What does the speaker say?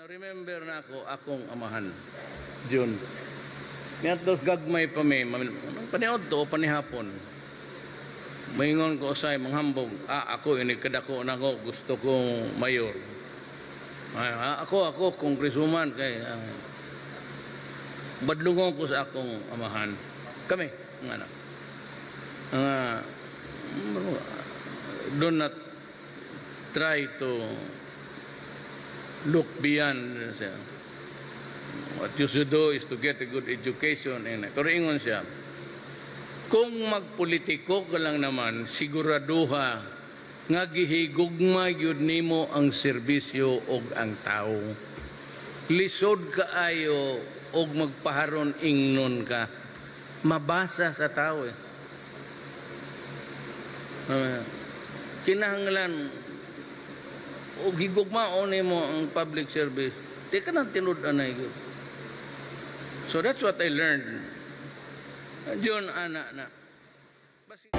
Na-remember na ako akong amahan. June. Niadto gagmay pa mi, paniudto o panihapon. Maingon ko usay manghambog, "Ah, ako ini kadako nako, gusto kong mayor. Ay, ako congresswoman kay badlungon ko sa akong amahan." Kami, nga na. Nga, do not try to look beyond siya. What you should do is to get a good education. And, pero ingon siya, kung magpolitiko ka lang naman, siguraduha nga gihigugma gyud nimo ang serbisyo og ang tao. Lisod kaayo og magpaharon ingnon ka. Mabasa sa tao eh. Kinahanglan og higugmaon nimo ang public service. Di ka nang tinud-anay gyud. So that's what I learned. Yun, ana na. Basi-